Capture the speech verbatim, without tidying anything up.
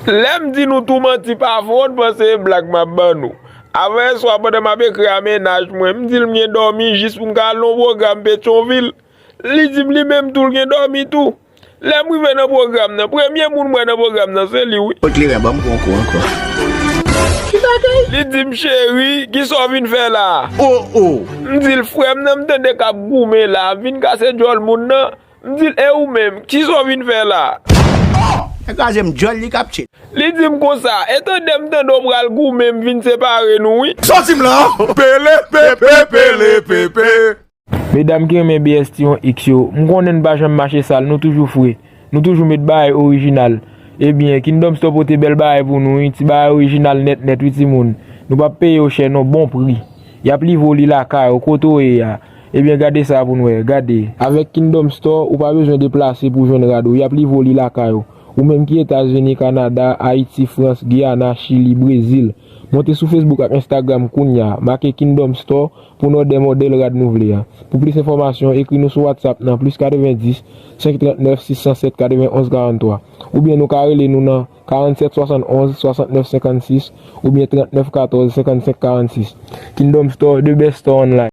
Lè m di nou tou manti pa fon, panse e blag m ap ban nou. Avanyè swa, pandan m ap ekri a mennaj mwen, m di l m gen dòmi jis pou m ka al nan yon pwogram Petyonvil. Li di m li menm tou l gen dòmi tou. Lè m rive nan pwogram nan, premye moun m wè nan pwogram nan se li wi. Kot kleren, ban m pran kou ankò. Ki bagay? Li di m, cheri, kisa w vin fè la a? Oh, oh. M di l, frè m nan m tande k ap goumen la, vin kase djòl moun nan. M di l, e ou menm, kisa w vin fè la a? Nèg kraze m djòl, li k ap tchil. Li di m konsa, e tande m tande w pral goumen, m vin separe nou wi. Sòti m la! Pele pepe, pele pepe. Medam ki renmen B S T yon X yo, m konnen n pa janm mache sal, nou toujou fre, nou toujou met bagay orijinal. Ebyen, Kingdom Store pote bèl bagay pou nou wi, ti bagay orijinal nèt nèt wi timoun. Nou p ap peye yo chè non, bon pri. Y ap livre w li lakay ou, kote w ye a. Ebyen, gade sa pou n wè, gade. Avèk Kingdom Store, ou pa bezwen deplase pou jwenn rad ou, y ap livre w li lakay ou. Ou menm ki Etazini, Kanada, Ayiti, Frans, Giyana, Chili, Brezil. Monte sou Facebook ak Instagram kounya, make Kingdom Store pou n òdè modèl rad nou vle a. Pou plis enfòmasyon, ekri nou sou WhatsApp nan plis katrevenndis, senk trant nèf, sis san sèt, katrevenn onz karant twa. Oubyen nou ka rele nou nan karant sèt swasannonz, swasant nèf senkannsis oubyen trant nèf katòz, senkannsenk karannsis. Kingdom Store, the best store online.